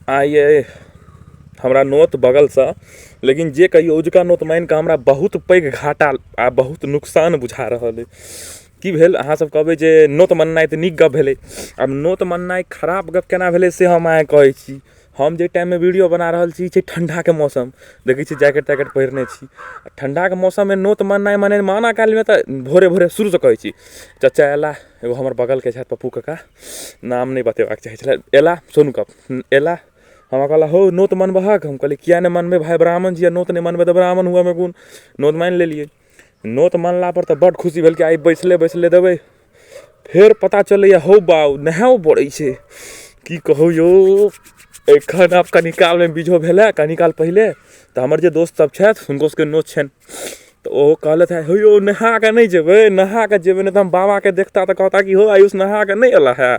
आइ हमरा नोत बगलसँ, लेकिन जे कहियौ अजुका नोत मानिकऽ हमरा बहुत पैघ घाटा आ बहुत नुकसान बुझा रहल अइ। की भेल, अहाँ सब कहबै जे नोत माननाइ तऽ नीक गप भेलै। आब नोत माननाइ खराब गप केना भेलै से हम अहाँके कहै छी। हम जाहि टाइममे वीडियो बना रहल छी, छै ठण्डाके मौसम, देखै छी जैकेट तैकेट पहिरने छी। ठण्डाके मौसममे नोत माननाइ मने माना कालमे तऽ भोरे भोरे शुरूसँ कहै छी। चचा अयला, एगो हमर बगलके छथि पप्पू कका, नाम नहि बतेबाक चाहै छलै, अयला सोनू कप अयला, हमरा कहला हौ नोत मनबहक? हम कहलियै किए नहि मनबै भाय, ब्राह्मण छियै, नोत नहि मनबै तऽ ब्राह्मण हुअमे कोन। नोत मानि लेलियै। नोत मानलापर तऽ बड्ड खुशी भेल कि आइ बैसले बैसले देबै। फेर पता चलैए हौ बाउ नहाओ पड़ै छै। की कहू यौ, एखन आब कनी कालमे बीझो भेलै कनी काल पहिले, तऽ हमर जे दोस्त सब छथि हुनको सबके नोत छनि, तऽ ओहो कहलथि हे यौ नहा कऽ नहि जेबै? नहा कऽ जेबै, नहि तऽ हम बाबाके देखता तऽ कहता कि हौ आयुष नहा कऽ नहि अयला हे।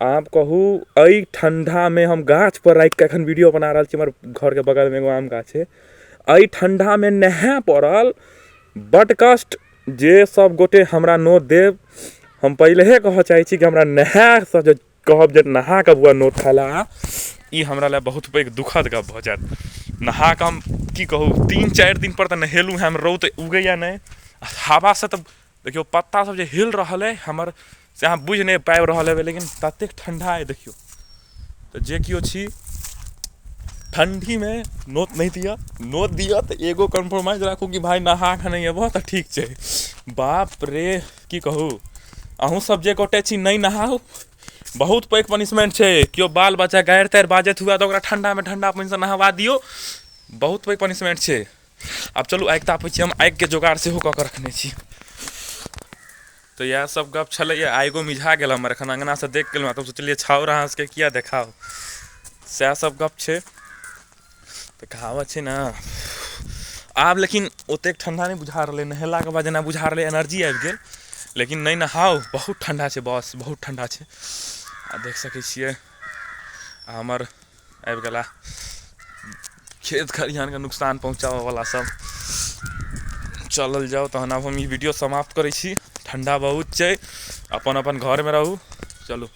आब कहू, एहि ठण्डामे हम गाछपर राखिकऽ एखन वीडियो बना रहल छी, हमर घरके बगलमे एगो आम गाछ छै। एहि ठण्डामे नहाय पड़ल, बड्ड कष्ट। जे सब गोटे हमरा नोत देब, हम पहिलहे कहऽ चाहै छी कि हमरा नहायसँ जे कहब जे नहा कऽ बौआ नोत खाइ लए आ, ई हमरा लए बहुत पैघ दुखद गप भऽ जायत। नहा कऽ हम की कहू, 3-4 दिनपर तऽ नहेलहुँ हँ। रौद उगैए नहि, हवासँ तऽ देखियौ पत्ता सब जे हिल रहल अइ हमर, से अहाँ बुझि नहि पाबि रहल हेबै, लेकिन ततेक ठण्डा अइ देखियौ। तऽ जे केओ छी, ठण्डीमे नोत नहि दिअ। नोत दिअ तऽ एगो कम्प्रोमाइज राखू कि भाय नहा कऽ नहि अयबह तऽ ठीक छै। बाप रे, की कहू, अहूँ सब जे गोटे छी नहि नहाउ, बहुत पैघ पनिशमेंट छै। केओ बाल बच्चा गारि तारि बाजैत हुए तऽ ओकरा ठण्डामे ठण्डा पानिसँ नहबा दियौ, बहुत पैघ पनिशमेंट छै। आब चलू आगि तापै छी, हम आगिके जोगाड़ सेहो कऽ कऽ रखने छी। तऽ इएह सब गप छलैए। आगिओ मिझा गेल हमर, एखन अङ्गनासँ देख गेलहुँ तऽ सोचलियै छाउर अहाँ सबके किया देखाउ। सएह सब गप छै। तऽ कहावत छै ने आब, लेकिन ओतेक ठण्डा नहि बुझा रहलै, नहेलाके बाद जेना बुझा रहलै एनर्जी आबि गेल। लेकिन नहि नहाउ, बहुत ठण्डा छै, बस बहुत ठण्डा छै। आ देख सकै छियै हमर आबि गेला खेत खलिहानके नुकसान पहुँचाबऽवला सब। चलल जाउ तहन। आब हम ई वीडियो समाप्त करै छी। ठण्डा बहुत छै, अपन अपन घरमे रहू। चलू।